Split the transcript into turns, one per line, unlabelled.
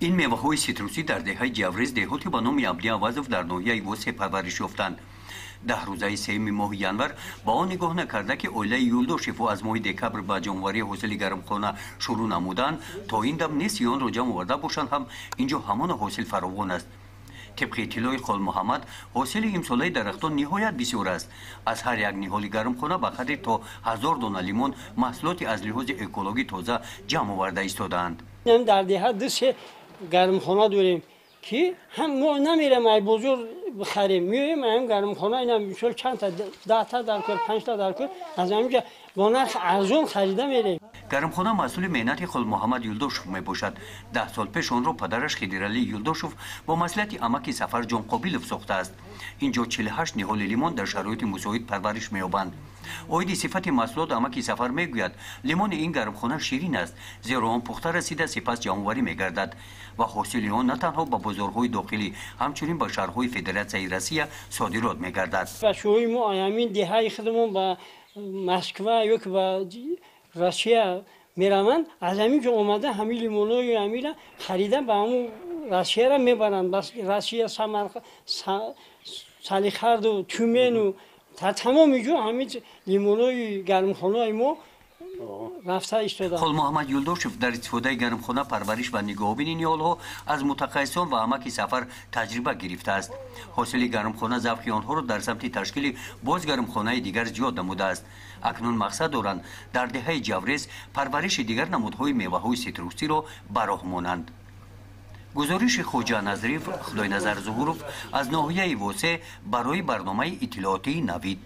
Ин меваҳои ситрусӣ дар деҳаи Ҷаврез, деҳоте ба номи Абди Авазов дар ноҳияи Восе парвариш ёфтанд. 10 рӯзаи сеюми моҳи январ ба он нигоҳ накарда, ки оилаи Юлдошеву аз моҳи декабр ба ҷамъоварии ҳосили гармхона шурӯъ намуданд, то ин дам нисфи онро ҷамъ оварда бошанд ҳам, инҷо ҳамона ҳосил фаровон аст. Тибқи иттилои Холмуҳаммад, ҳосили имсолаи дарахтон ниҳоят бисёр аст. Аз ҳар як ниҳоли гармхона ба қадри то 1000 дона лимон маҳсулоти аз лиҳози экологӣ тоза ҷамъ оварда истодаанд.
Дар деҳа ду се гармхона дорем, ки ҳам мо намерем ай бозор бихарем, меоем ҳам гармхона, ина мисол чандта, 10та дар кор, панҷта дар кор, аз ҳаминҷа бо нарх арзон харида мерем.
Гармхона маҳсули меҳнати Холмуҳаммад Юлдошев мебошад. 10 сол пеш онро падараш Хидиралӣ Юлдошев бо маслиҳати амаки Сафарҷон Қобилов сохтааст. Инҷо 48 ниҳоли лимон дар шароити мусоид парвариш меёбанд. Оиди сифати маҳсулот амаки Сафар мегӯяд, лимони ин гармхона ширин аст, зеро он пухта расида, сипас ҷамъоварӣ мегардад ва ҳосили он на танҳо ба бозорҳои дохилӣ, ҳамчунин ба шаҳрҳои Федератсияи Россия содирот мегардад.
Бачаҳои мо ҳамин деҳаи худамон ба Москва ё ки ба Россия мераванд, аз ҳамин ҷо омада ҳамин лимонҳои ҳамира харида, ба ҳамун Россияра мебаранд. Бас Россия, Салихарду, Тюмену, тамоми ҷо ҳамин лимонҳои гармхонаи мо рафта истода.
Холмуҳаммад Юлдошев дар истифодаи гармхона, парвариш ва нигоҳубини ниҳолҳо аз мутахассисон ва амаки Сафар таҷриба гирифтааст. Ҳосили гармхона завқи онҳоро дар самти ташкили боз гармхонаи дигар зиёд намудааст. Акнун мақсад доранд, дар деҳаи Ҷаврез парвариши дигар намудҳои меваҳои ситрусиро ба роҳ монанд. Гузориши Хоҷа Назриев, Худойназар Зуҳуров аз ноҳияи Восе барои барномаи иттилоотии Навид.